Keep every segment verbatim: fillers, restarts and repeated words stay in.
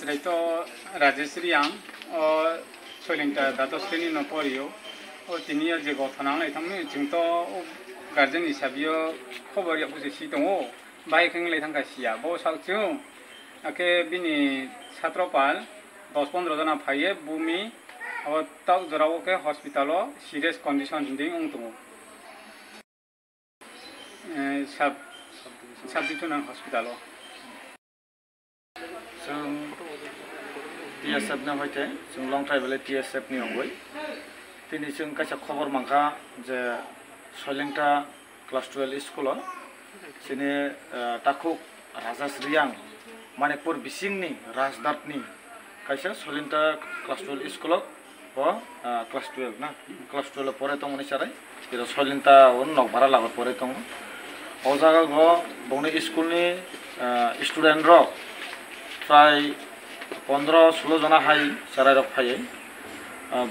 Tei to Rajesh Riang, o Soilinta Dato Sreni no porio. O tini o je gothana wng lai thangmani, chwng to o guardian hisabe o khobor ya buji si tongo. Bahai khe wng lai thangkha siya. Bo sak chwng, akhe bini satro pal dos pondro jona phaiye bumi, abo tok jora o khe hospital o serious condition hwnwi wng tongo. Eh, sub, sub divisional hospital o. Chwng T S F ni hoite, chwng Longtrai Valley T S F ni wngwi. Tini chwng kaisa khobor mankha je Soilengta class twelve school o chini, eh, takhuk Rajas Riang, Manipur bisingni Rajdat ni kaisa Soilengta class twelve school o. O, ah, class twelve na, class twelve o pore tongmani chwrai. Tiro Soilengta o nok bara lagor pore tongo. O jaga o bongni school ni, ah, student rok prai pondro sulo jona hai chwrai rok phaiwi, ah,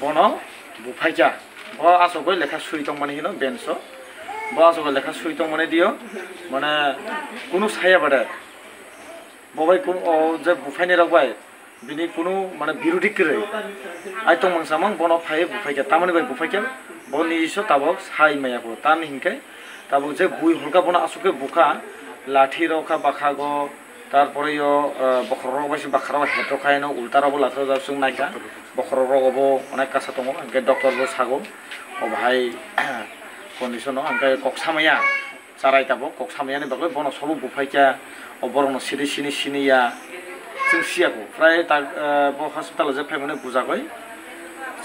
bono buphaikha. Bo asogwi lekha swi tongmani hino bench o. Bo asogwi lekha swi tongmani dio, mane kunu saya bade. Bo bai kunu o je buphaini rok bai bini kunu mane birodi kwrwi. Ai tongmung samung bono phaiwi buphaikha, tamoni bai buphaikha bo nijiso tabok sai maya kho. Tamni hinkhe tabok je bui holkha bono aswk khe bukha, lathi rokha bakhago, tarpore yo, eh, bokhorok rok bai se bakharok head rok khaino ulta rok bo lathi rok chwng naikha. Bokhorok rogo bo onek kasa tongo, hinkhe doctor bo sago o bahai condition o, hinkhe kok samaya. Charai tabok kok samayani bagwi bono sobo buphaikha, o borokno siri sini siniya, chwng siya kho. Prai tak, eh, bo hospital o je phaimani bujagwi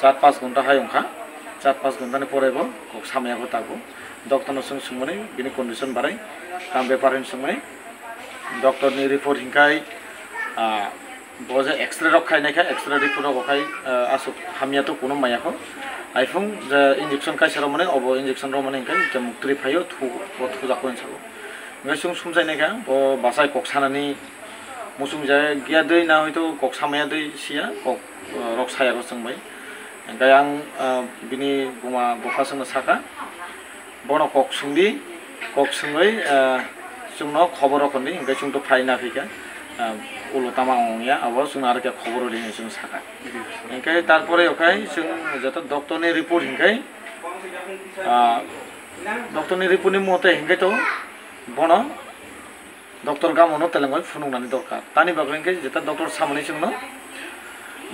char panch ghonta hai wngkha, char panch ghonta ni pore bo kok samaya kho tabuk. Doctor no chwng swngmani bini condition barai tam bepar hin swngmani, doctor ni report hinkhai, ah, Bo je X-ray rok khainai kha, X-ray report rok khai, eh, aswk hamya to kuno maya kho. Iphung je injection kaisa rwmani, obo injection rwmani hinkhe je muktwi phaio, thu, bo thujak kho hinwi sabo. Hinkhe chwng sumjai nai kha, bo bachai kok sanani muchung je giya dei na hoito kok samaya dei siya, kok, eh, rok saya rw chwng bai. Hinkhe ang, eh, bini buma bupha chwngno sakha. Bono kok swngdi, kok swngwi, ah, chwngno khobor rw hwndi, hinkhe chwng to phai na phaikha, ah, ulo tama wngya, abo chwngno aro khe khobor rwdi hinwi chwng sakha. Hinkhe tarpore okhai chwng joto doctor ni report hinkhe, ah, doctor ni report ni mote hinkhe to bono Doctor Gamono telengwi phunuknani dorkar. Tani bagwi hinkhe jeta doctor samani chwngno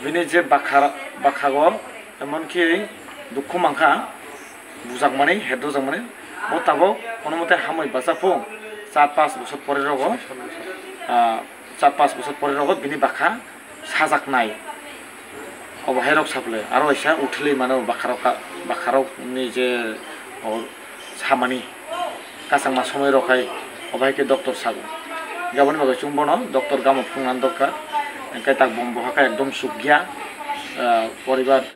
bini je bakha, bakhago emonki dukhu mankha, bujakmani, head rwjakmani, bo tabok kono mote hamwi bacha phung char panch bosor pore rogo, ah, char panch bosor pore rogo bini bakha sajaknai. Obo hai rok saple, aro waisa uthilwi mano bakharok ka-, bakharok ni je, o, samani kasangma somoi rok hai, obo hai khe doctor sago. Aboni bagwi chwng bono doctor gamo phunukna dorkar, hwnkhe tak bom bo hakhe ekdom sukya, ah, poribar.